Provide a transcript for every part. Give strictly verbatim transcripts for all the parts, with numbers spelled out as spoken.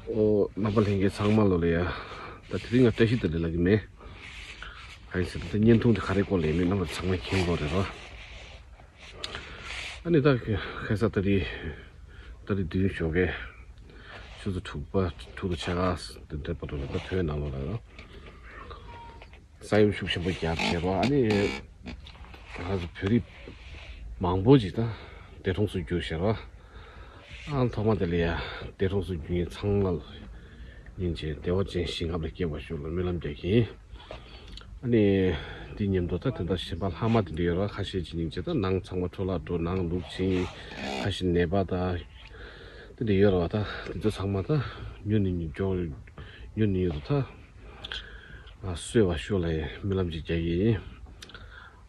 ཨོ། རྣམ་པ་ལྷན་རྒྱས་ཚང་མ་ལོ་ལ་ཡ། ད་དེ་རིང་ང་བཀྲ་ཤིས་བདེ་ལེགས་ལབ་ཀྱི་མེད། གང་ཡིན་ཟེར་ན་ད་བརྙན་ཐུང་དེ་ག་རེ་སྐོར་ལ་ཡིན་མིན་རྣམ་པ་ཚང་མས་མཁྱེན་གྱི་ཡོད་རེད་རོ། ཨ་ནི་ད་ཁ་སང་ད་རེས་ད་རེས་བདུན་ཞོགས་ཀས་ཆུ་ཚོད་དྲུག་པ་དྲུག་དང་ཕྱེད་ཀ་དེ་འདྲ་བར་དུ་ལ་ད་ཐོན་ནང་ལོགས་ལ་ཡ། ས་ཡོམ་ཤུགས་ཆེན་པོ་བརྒྱབ་བྱས་རོ། ཨ་ནི་ང་ཚོ་བོད་རིགས་མང་པོ་ཅིག་ད་འདས་གྲོངས་སུ་གྱུར་བྱས་རོ། ཨ་ཐོག་མ་དེ་ལ་ཡ་འདས་གྲོངས་སུ་གྱུར་མཁན་ཚང་མ་ལ་སྙིང་རྗེ་བདེ་བ་ཅན་ཞིང་ཁམས་ལ་སྐྱེ་བར་ཤོག་ལ་སྨོན་ལམ་རྒྱག་གི་ཡིན། ཨ་ནི་དེ་མཉམ་དུ་ད་དེ་འདྲ་གཞན་པ་ལྷག་མ་དེ་འདྲ་ཡོད་རོ། ཁ་ཤས་ཅིག་སྙིང་རྗེ་ད་ནང་ཚང་མ་འཕྲོ་བརླག་འགྲོ་ནང་ལུག་ཅིག་ཁ་ཤས་ནད་པ་ད་དེ་འདྲ་ཡོད་རོ། ད་དེ་ཚོ་ཚང་མ་ད་མྱུར་ནས་མྱུར་མགྱོགས་མྱུར་ནས་མྱུར་དུ་ད། ཨ་གསོས་པར་ཤོག་ལབ་སྨོན་ལམ་ཅིག་རྒྱག་གི་ཡིན།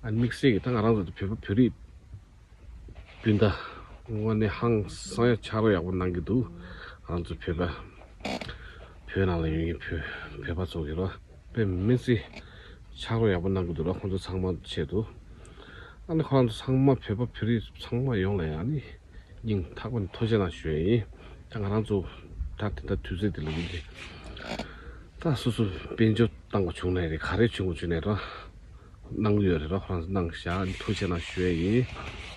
ཨ་དམིགས་བསལ་གྱི་ད་ང་རང་ཚོ་བོད་པ་བོད་རིགས་སྤུན་ཟླ་དངོས་གནས་ཧང་སང་ཡ་ཕྱག་རོགས་ཡག་པོ་གནང་གི་འདུག་ང་རང་ཚོ་བོད་པ་བོད་ནང་ལ་ཡོད་མཁན་བོད་བོད་པ་ཚོ་གི་རོ། དཔེ་མི་སྲིད་ཕྱག་རོགས་ཡག་པོ་གནང་གི་འདུག་རོ། ཁོང་ཚོ་ཚང་མ་ཆེད་དུ། ཨ་ནི་ཁོ་རང་ཚོ་ཚང་མ་བོད་པ་བོད་རིགས་ཚང་མ་ཡོངས་ལ་ཡ་ཨ་ནི། སྙིང་ཐག་པ་ནས་ཐུགས་རྗེ་གནང་ཞུ་ཡ་ཡིན། ད་ང་རང་ཚོ་ད་དེ་འདྲ་དུས་ཚོད་འདི་ལ་ཡིན་ཏེ། ད་སོ་སོ་དཔལ་འབྱོར་བཏང་བ་བྱུང་ནའི་རེད། ག་རེ་བྱུང་བ་བྱུང་ནའི་ར། གནང་གི་ཡོད་རེད་ར། ཁོ་རང་ཚོ་གནང་བཞག་ཐུགས་རྗེ་གནང་ཞུ་ཡ་ཡིན།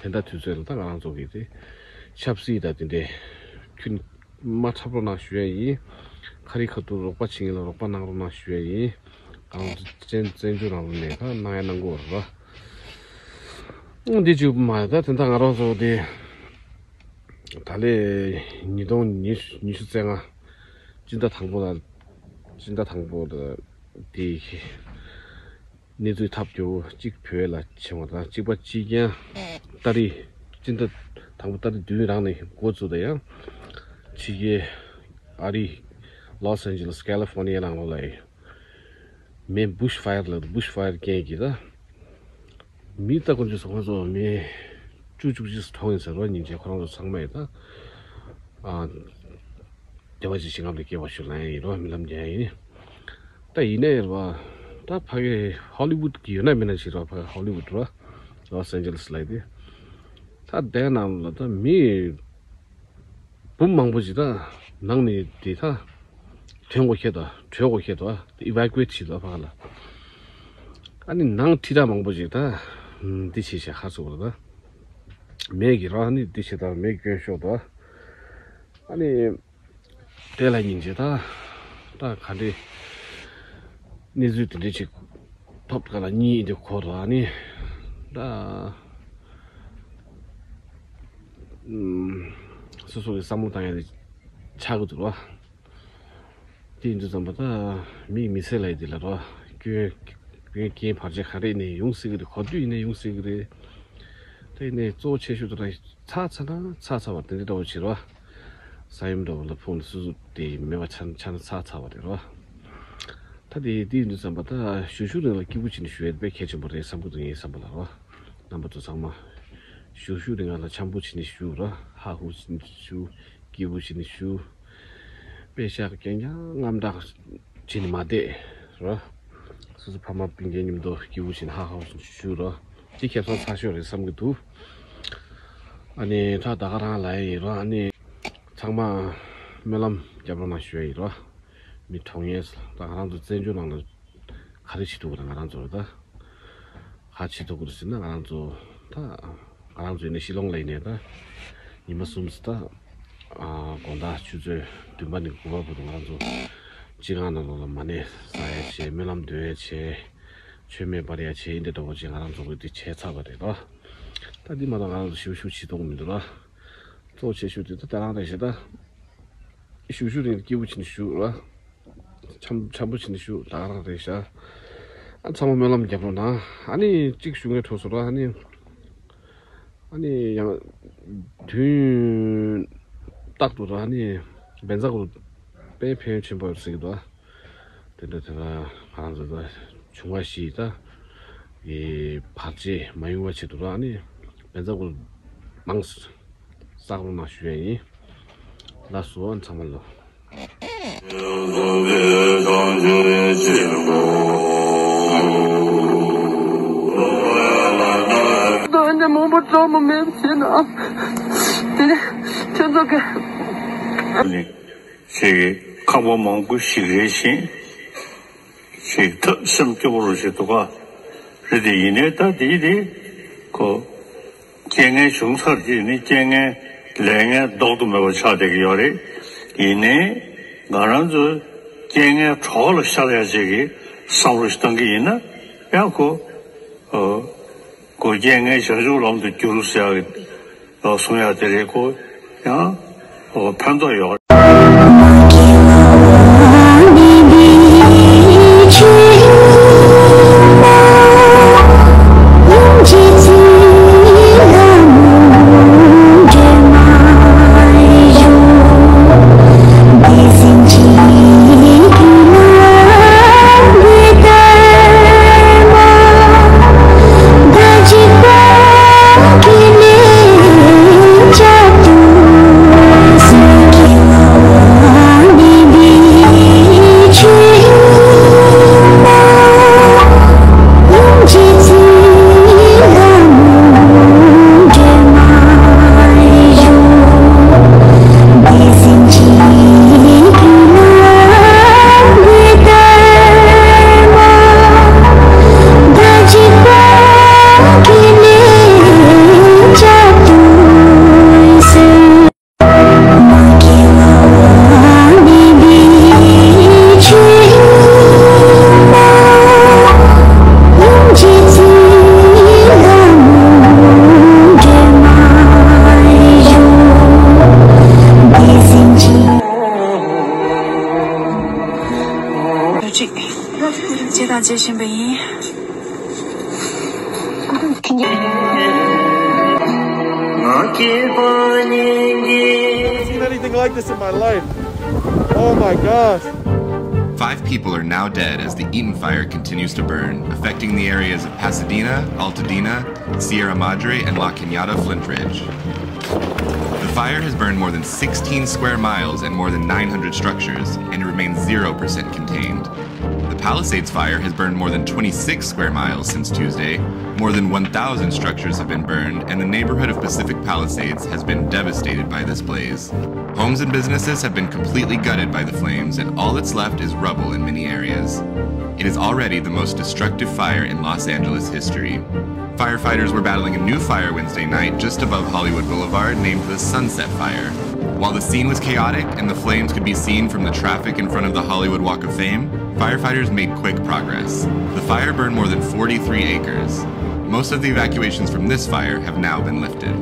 དེ་འདྲ་དུས་ཚོད་ལ་ད་ང་རང་ཚོ་གི་དེ་ཆབ་སྲིད་ད་དེ་འདྲའི་ཁྱོན་མ་འཁྲབ་རོགས་གནང་ཞུ་ཡ་ཡིན། ཁ་རི་ཁ་ཐུག་རོགས་པ་བྱེད་མཁན་ལ་རོགས་པ་གནང་རོགས་གནང་ཞུ་ཡ་ཡིན། ང་རང་ཚོ་བཙན་བཙན་བྱོལ་ནང་ལ་ནས་ད་གནང་ཡ་གནང་གི་ཡོད་རེད་ར། འདི་གཅིག་པུ་མ་རེད། ད་དེ་འདྲ་ང་རང་ཚོ་དེ་ད་ལོའི་ཉིས་སྟོང་ཉི་ཤུ་ཉི་ཤུ་རྩ་ལྔ་སྤྱི་ཟླ་དང་པོ་ལ་སྤྱི་ཟླ་དང་པོ་ལ་དེ་གནས་ཚུལ་ཐབས་སྐྱོ་བོ་གཅིག་བོད་ལ་ཕྱིན་པ་དང་། གཅིག་པ་ཕྱི་རྒྱལ་ཏ་རིག་སྤྱི་ཟླ་དང་པོ་ཏ་རིག་བདུན་རང་ནས་འགོ་བཙུགས་ད་ཡང་ཕྱི་རྒྱལ་ཨ་རི་ལོས་ཨན་ཇེ་ལིས་ཀ་ལི་ཧྥོར་ནི་ཡའི་ནང་ལོགས་ལ་ཡིན། མེ་བུཤ་ཕ་ཡར་ལ་བུཤ་ཕ་ཡར་རྐྱེན་གྱིས་ད། མི་ལྟ་ཀུན་གྱི་སོ་ཁོང་ཚོ་མེ་བཅུ་བཅུ་གཅིག་མཐོང་ཡིན་ཟེར་རོ། སྙིང་རྗེ་ཁོ་རང་ཚོ་ཚང་མ་ཡིན་ད། ཨ། བདེ་བ་ཅན་ཞིང་ཁམས་ལ་སྐྱེ་བར་ཤོག་ལབ་ཡིན་རོ། སྨོན་ལམ་རྒྱག་ཡིན། ད་ཡིན་ནའི་རེད་བ། ད་ཕ་གི་ཧོ་ལི་ཝུད་ཀྱི་ཡོད་ན་མེད་ན་ཞིག་རོ། ཕ་གི་ཧོ་ལི་ཝུད་རོ། ལོས་ཨན་ཇེ་ལིས་ལ་ཡི་དེ། ད་དེ་ནང་ལ་ད་མི། བུ་མང་པོ་ཞིག་ད་ནང་ནས་དེ་ད་ཐོན་དགོས་ཁེལ་དོ། བྲོས་དགོས་ཁེལ་དོ། ཨི་ཝ་ཀུ་ཨེ་ཊི་བྱེད་དོ་ཕ་ག་ལ། ཨ་ནི་ནང་ཁྲི་ཕྲག་མང་པོ་ཞིག་ད་འདི་བྱེད་བྱ་ཧ་སོ་བ་ད་མེ་གི་རང་ནི་འདི་བྱེད་ད་མེ་སྐྱོན་ཤོག་དོ། ཨ་ནི་དེ་ལ་སྙིང་རྗེ་ད་ད་ག་འདྲི་གནས་ཚུལ་དེ་འདྲ་ཅིག་ཐོབ་ག་ལ་གཉིད་འདི་འཁོར་ར་ནི་ད། སོ་སོ་གི་བསམ་བློ་བཏང་ཡ་དེ་ཆགས་ཀྱི་འདུག་ར། དེ་ཡིན་དུས་ཙམ་པ་ད་མིག་མི་གསལ་ལ་ཡི་དེ་ལ་ར་སྐྱོན་སྐྱོན་རྐྱེན་བར་ཆད་ག་རེ་ཡིན་ནའི་ཡོང་སྲིད་ཀྱི་རེད། གོ་དུས་ཡིན་ནའི་ཡོང་སྲིད་ཀྱི་རེད། དེ་ཡིན་ནའི་གཙོ་བོ་ཆེ་ཤོས་དེ་ར་ཚར་ཚར་ན་ཚར་ཚར་བ་དེ་འདྲ་འདྲ་བོ་བྱེད་ར། ས་ཡོམ་འདྲ་བོ་ལ་ཕུག་ནས་སོ་སོ་དེ་མེད་པ་ཆགས་ཆགས་ན་ཚར་ཚར་བ་རེད་ར། ད་དེ་དེ་ཡིན་དུས་ཙམ་པ་ད་གཞུག་གཞུག་རིང་ལ་སྐྱིད་པོ་བྱས་ནས་བཞུགས་ཡ་དཔེ་གལ་ཆེན་པོ་རེད་བསམ་གྱི་འདུག་ངའི་བསམ་པ་ལ་རོ། རྣམ་པ་ཚོ་ཚང་མ་གཞུག་གཞུག་རིང་ལ་འཆམ་པོ་བྱས་ནས་བཞུགས་རོ། ཧ་ཧུ་བྱས་ནས་བཞུགས། སྐྱིད་པོ་བྱས་ནས་བཞུགས། དཔེ་ཤག་རྐྱང་རྐྱང་དངངས་སྐྲག་བྱས་ནས་མ་བསྡད་རོ། སོ་སོ་ཕ་མ་སྤུན་ཀྱག་མཉམ་དུ་སྐྱིད་པོ་བྱས་ནས་ཧ་ཧ་བྱས་ནས་བཞུགས་རོ། དེ་ཁེ་བཟང་ཚ་ཤོས་རེད་བསམ་གྱི་འདུག་ཨ་ནི་ད་ད་ག་རང་ལ་ཡིན་རོ། ཨ་ནི་ཚང་མ་སྨོན་ལམ་རྒྱབ་རོགས་གནང་ཞུ་ཡ་ཡིན་རོ། མི་གྲོངས་ཡས་ད་ང་རང་ཚོ་བཙན་བྱོལ་ནང་ལ་ག་རེ་བྱེད་ཐུབ་ཀྱི་རེད། ང་རང་ཚོ་ད་ག་བྱེད་ཐུབ་ཀྱི་རེད་ཟེར་ན། ང་རང་ཚོ་ད་ང་རང་ཚོ་ཡིན་ན་ཤི་ལོང་ལ་ཡིན་ནའི་ད་ཉི་མ་གསུམ་ཙམ་ད་དགོང་དག་ཆུ་ཚོད་བདུན་པ་ནས་དགུ་པ་བར་དུ་ང་རང་ཚོ་སྤྱི་ཁང་ནང་ལོགས་ལ་མ་ཎི་བསགས་ཡ་བྱས། སྨོན་ལམ་འདོན་ཡ་བྱས། མཆོད་མེ་སྦར་ཡ་བྱས། འདི་འདྲ་བོ་ཅིག་ང་རང་ཚོ་གིས་འདི་བྱས་ཚར་བ་རེད་རོ། ད་འདི་མ་གཏོགས་ང་རང་ཚོ་ཞེ་པོ་ཞེ་པོ་བྱེད་ཐུབ་མི་འདུག་ར། གཙོ་ཆེ་ཤོས་དེ་ད་ད་རང་རེད་ཤག་ད་གཞུག་གཞུག་རིང་སྐྱིད་པོ་བྱས་ནས་བཞུགས་ར། འཆམ་འཆམ་པོ་བྱས་ནས་བཞུགས། ད་རང་རེད་ཤག་ཨ་ཚང་མ་སྨོན་ལམ་རྒྱབ་རོགས་གནང་། ཨ་ནི་གཅིག་ཞུ་ངེས་འཕྲོ་སོང་ར། ཨ་ནི་ཨ་ནི་ཡང་དུས་རྟག་ཏུ་ར། ཨ་ནི་བཛྲ་གུ་རུ་དཔེ་ཕན་ཡོན་ཆེན་པོ་ཡོད་ཟེར་གྱི་འདུག་དེ་འདྲ་དེ་ལ་ང་རང་ཚོ་ད་བྱུང་བ་ཞིག་ད་ཡི་བར་ཆད་མ་ཡོང་བ་ཆེད་དུ་ར། ཨ་ནི་བཛྲ་གུ་རུ་མང་ཙམ་བསགས་རོགས་གནང་ཞུ་ཡ་ཡིན། ལགས་སོ། ཨ་ཚང་མ་ལོ། དོན་དེ་མང་པོ་གྲོགས་མོ་མེད་ཟེར་ན། དེ་ནས་ཁྱོད་ཚོ་གི། ཅིག་ཁང་པ་མང་པོ་ཞིག་རེད་ཤིང་། ཅིག་ཐབས་སེམས་སྐྱོ་པོ་རུ་ཞིག་འདུག་ག་རེད་དེ། ཡིན་ནའི་ད་དེ་དེ་ཁོ་རྐྱེན་ངན་བྱུང་ཚར་དེ་ནི་རྐྱེན་ངན་ལས་ངན་ལྡོག་ཏུ་མེད་པ་ཆགས་བསྡད་ཀྱི་ཡོད་རེད། ཡིན་ནའི་ང་རང་ཚོ་རྐྱེན་ངན་གྲོགས་ལ་ཤར་ཡ་ཅིག་གི་བསམ་བློ་ཞིག་བཏང་གི་ཡིན་ན་ཡང་ཁོ། ཨོ། ཁོ་རྐྱེན་ངན་བྱང་ཆུབ་ལམ་དུ་བསྒྱུར་ཟེར་ཡག་གི་གསུང་ཡག་དེ་རེད། ཁོ་ཡང་ཨོ་ཕན་ཐོགས་ཡོད། ཅེས་དང་བཅས་བཞིན་པ་ཡིན། Seen anything like this in my life. Oh my gosh. Five people are now dead as the Eaton fire continues to burn, affecting the areas of Pasadena, Altadena, Sierra Madre, and La Cañada Flint Ridge. The fire has burned more than sixteen square miles and more than nine hundred structures, and it remains zero percent contained. The Palisades fire has burned more than twenty-six square miles since Tuesday. More than one thousand structures have been burned, and the neighborhood of Pacific Palisades has been devastated by this blaze. Homes and businesses have been completely gutted by the flames, and all that's left is rubble in many areas. It is already the most destructive fire in Los Angeles history. Firefighters were battling a new fire Wednesday night just above Hollywood Boulevard named the Sunset Fire. While the scene was chaotic and the flames could be seen from the traffic in front of the Hollywood Walk of Fame, firefighters made quick progress. The fire burned more than forty-three acres. Most of the evacuations from this fire have now been lifted.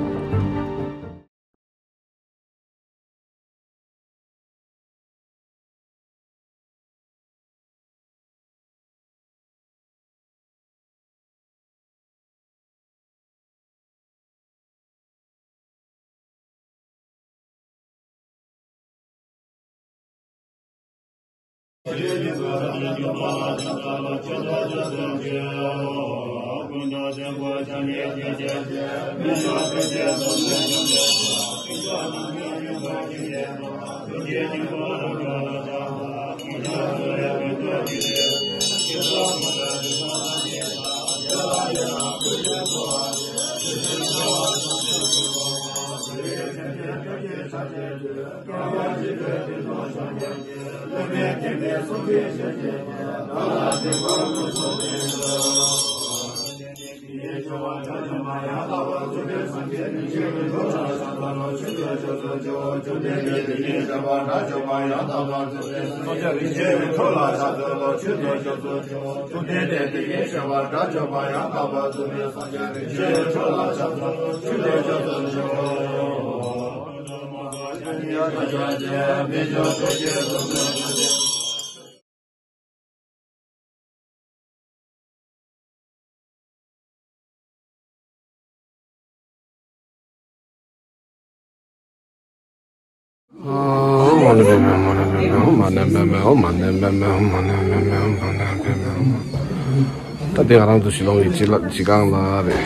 ད་དེ་ང་རང་ཚོ་ཞི་ལོང་གི་སྤྱི་ལ་སྤྱི་ཁང་ལ་རེད།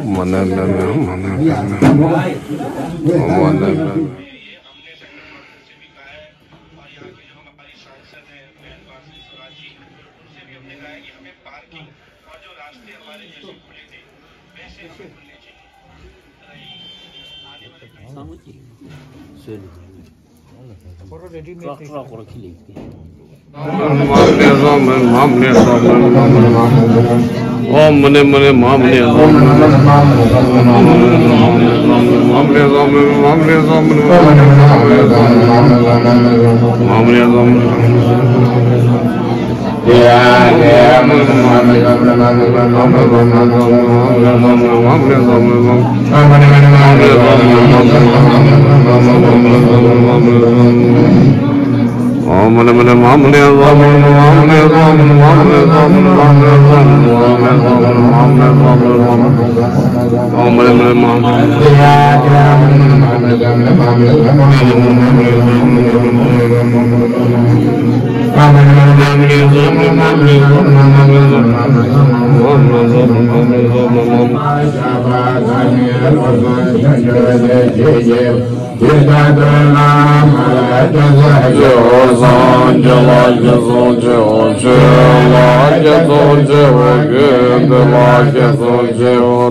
མ་ན་མ་མ་མ་ན་མ་ན་མ་ན་མ་ན་མ་ན། ये हमने संगठन से भी कहा है और यहाँ के जो हमारी सांसद है बहन पार्षद स्वराज जी, उनसे भी हमने कहा है कि हमें पार्किंग और जो रास्ते हमारे जैसे खुले थे वैसे हमें खुलने चाहिए। रही आने वाले टाइम।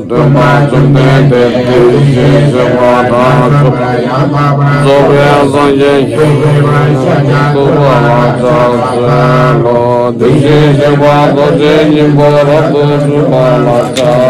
སྟོན་པ་བཅོམ་ལྡན་འདས་དེ་བཞིན་གཤེགས་པ་དང་། རྫོགས་པའི་སངས་རྒྱས་ཀྱི་ཐུགས་རྗེ་ལ་ཕྱག་འཚལ་ལོ། དེ་བཞིན་གཤེགས་པ་རྡོ་རྗེ་སྙིང་པོ་རབ་ཏུ་འཇོམས་པ་ལ་ཕྱག་འཚལ་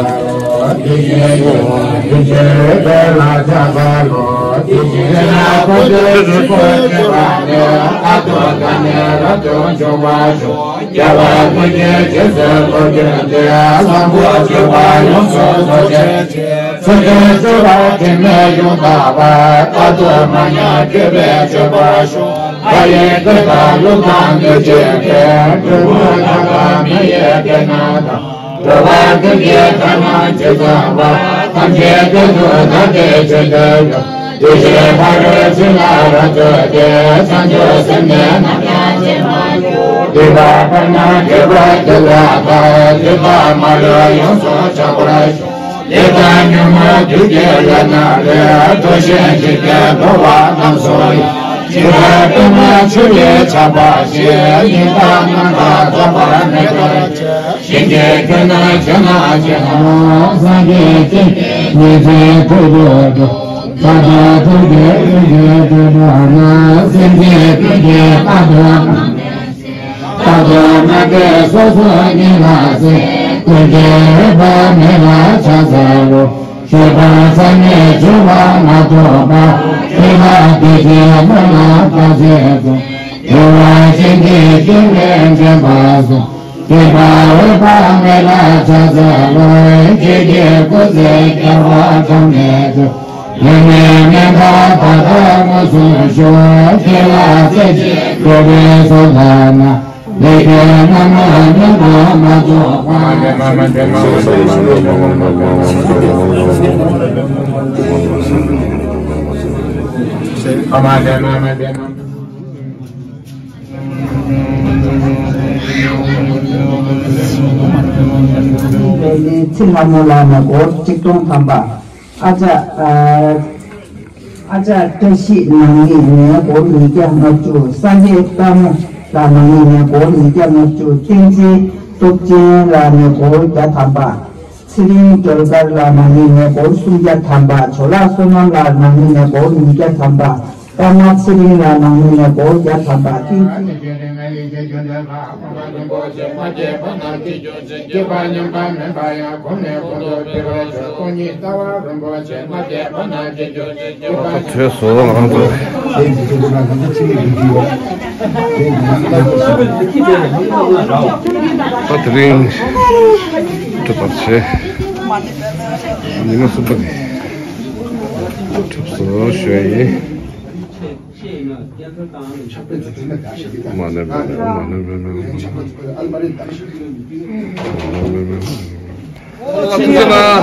ལོ། དེ་བཞིན་གཤེགས་པ་ཐུགས་རྗེ་ཆེན་པོ་རབ་ཏུ་འཇོམས་པ་ལ་ཕྱག་འཚལ་ལོ། དེ་བཞིན་གཤེགས་པ་ཐུགས་རྗེ་ཆེན་པོ་ཆེན་པོ་ནི་ཨ་ཏུ་ཀ་ནི་རབ་ཏུ་འཇོམས་པ་ཤོག། རྒྱལ་བ་ཀུན་གྱི་རྗེས་སུ་བདག་བསྐྱོད་དེ། ལྷ་སྐུ་བརྗིད་པ་ཡོངས་སུ་རྫོགས་བྱེད་ཅིང་། མཚན་ལྡན་སྤྱོད་པ་དྲི་མེད་ཡོངས་དག་པ། རྟག་ཏུ་མ་ཉམས་སྤྱོད་པས་སྤྱོད་པར་ཤོག། ལྷ་ཡི་སྐད་དང་ཀླུ་དང་གནོད་སྦྱིན་སྐད། གྲུལ་བུམ་དག་དང་མི་ཡི་སྐད་རྣམས་དང་། འགྲོ་བ་ཀུན་གྱི་སྒྲ་རྣམས་ཇི་ཙམ་པ། ཐམས་ཅད་སྐད་དུ་བདག་གིས་ཆོས་བསྟན་ཏོ། དེ་བཞིན་ཕ་རོལ་ཕྱིན་ལ་རབ་བརྗོད་དེ། བྱང་ཆུབ་སེམས་ནི་ནམ་ཡང་བརྗེད་མ་གྱུར། སྡིག་པ་དཔེར་ན་རྒྱུ་བ་དེ་དག་དང་། སྡིག་པ་མ་ལུས་ཡོངས་སུ་བྱང་བར་ཤོག། ལས་དང་ཉོན་མོངས་བདུད་ཀྱི་ལས་རྣམས་ལས། འགྲོ་ཞིང་གཞིག་པའི་འགྲོ་བ་རྣམས་སུ་ཡང་། འཇིགས་པ་དཔེར་ན་ཆུ་ཡིས་ཆགས་པ་བཞིན། ཉི་ཟླ་ནམ་མཁའ་ཐོགས་པ་མེད་པར་བྱེད། ཞིང་གི་རྒྱུ་རྣམས་ཆུ་ནང་ཇི་ལྟ་བ། སངས་རྒྱས་བཅོམ་ལྡན་འདས་ཀྱི་ཐུགས་རྗེ་ཆེན་པོ། ཐུགས་རྗེ་ཆེན་པོ་ནི་སེམས་ཅན་ཀུན་གྱི་དཔལ་དུ་རྟག་ཏུ་བསྔགས་ཏེ་སོ་སོ་ཉིད་ལ་གཟིགས། ཀུན་གྱི་འོད་དཔག་མེད་ལ་ཕྱག་འཚལ་ལོ། སྤྱོད་པ་ཚད་མེད་འབྱུང་བ་མ་ཐོབ་པ། དེ་དག་བདེ་སྐྱིད་ལོངས་ལ་བདག་བསྐྱེད་དོ། དེ་བ་ཅན་གྱི་སྐྱེ་བོས་འདྲེན་པར་གསུངས། སྤྱོད་པ་འོད་དཔག་མེད་ལ་ཕྱག་འཚལ་ལོ། ཁྱེད་ཀྱི་སྐུ་ཚེ་བསྐལ་པ་གྲངས་མེད་དུ། ཡང་ན་མི་འདའ་ད་ལྟ་མངོན་སུམ་ཤོག། ཁྱེད་ལ་སྲས་བཅས་འགྲོ་བའི་ཚོགས་བསགས་ན། ལས་ཀྱི་རྣམ་སྨིན་ཉོན་མོངས་མ་གཏོགས་པ། ཚེ་ལྷ་མོ་ལགས་ནས་སྒོར་ཆིག་སྟོང་ཐམ་པ། ཨ་ཅག་ཨ་ཅག་བཀྲ་ཤིས་ནང་ཉིད་ནས་སྒོར་ཉིས་བརྒྱ་ལྔ་བཅུ། སངས་རྒྱས་དཔལ་མོ་ལགས་ནང་ཉིད་ནས་སྒོར་ཉིས་བརྒྱ་ལྔ་བཅུ། བསྟན་འཛིན་སྟོབས་ཆེན་ལགས་ནས་སྒོར་བརྒྱ་ཐམ་པ། ཚེ་རིང་སྒྲོལ་དཀར་ལགས་ནང་ཉིད་ནས་སྒོར་སུམ་བརྒྱ་ཐམ་པ། ཇོ་ལགས་བསོད་ནམས་ལགས་ནང་ཉིད་ནས་སྒོར་ཉིས་བརྒྱ་ཐམ་པ། པདྨ་ཚེ་རིང་ལགས་ནང་ཉིད་ནས་སྒོར་བརྒྱ་ཐམ་པ། བསྟན་འཛིན། ད་བྲོས་སོང་ང་རང་ཚོ། ད་དེ་རིང་གྲུབ་པར་བྱེད། ཉི་མ་གསུམ་པ་ནས་གྲུབ་སོང་ཞུ་ཡིན། མ་ཎི་པདྨེ། མ་ཎི་པདྨེ། ཐུགས་རྗེ་གནང་། ཐུགས་རྗེ་གནང་།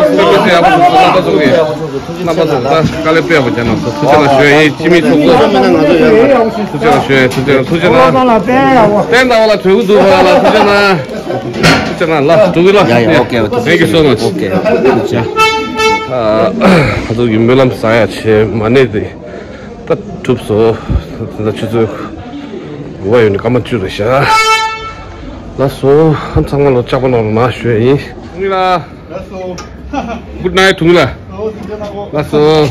ཐུགས་རྗེ་ཡག་པོ་བཟོས་སོང་། རྣམ་པ་ཚོ་གིས། རྣམ་པ་ཚོ་ད་དཀའ་ལས་དཔེ་ཡག་པོ་བརྒྱབ་གནང་སོང་། ཐུགས་རྗེ་གནང་ཞུ་ཡ་ཡིན། སྤྱི་མི་ཚོགས་གཙོ། ཐུགས་རྗེ་གནང་ཞུ་ཡ་ཡིན། ཐུགས་རྗེ་གནང་། ཐུགས་རྗེ་གནང་། བསྟན་དང་བ་ལ་གྲོས་འགོ་འཛུགས་པ་ལ་ཐུགས་རྗེ་གནང་། ཅག་ན་ལ་འགྲོ་གི་ལ། Yeah, yeah, okay, okay. Thank you so much. Okay, okay. ཨ་ཨ་ཚོ་གི་སྨོན་ལམ་བཟང་ཡ་ཆེ་མ་གནས་དེ་ད་གྲུབ་སོ། ད་ཆུ་ཚོད་དགུ་པ་ཡོད་ནི་སྐར་མ་བཅུ་རེད་ཤག་ལགས་སོ། ཨ་ཚང་མ་ལོ་ལྕགས་པ་ནོར་མ་ཞུ་ཡ་ཡིན། ལགས་སོ། Good night དུང་ལ། ལགས་སོ།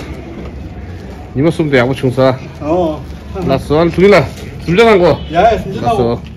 ཉི་མ་གསུམ་དུ་ཡག་པོ་བྱུང་ས། ལགས་སོ། ཨ་དུང་ལ་གཟིམ་འཇག་གནང་གོ། ལགས་སོ།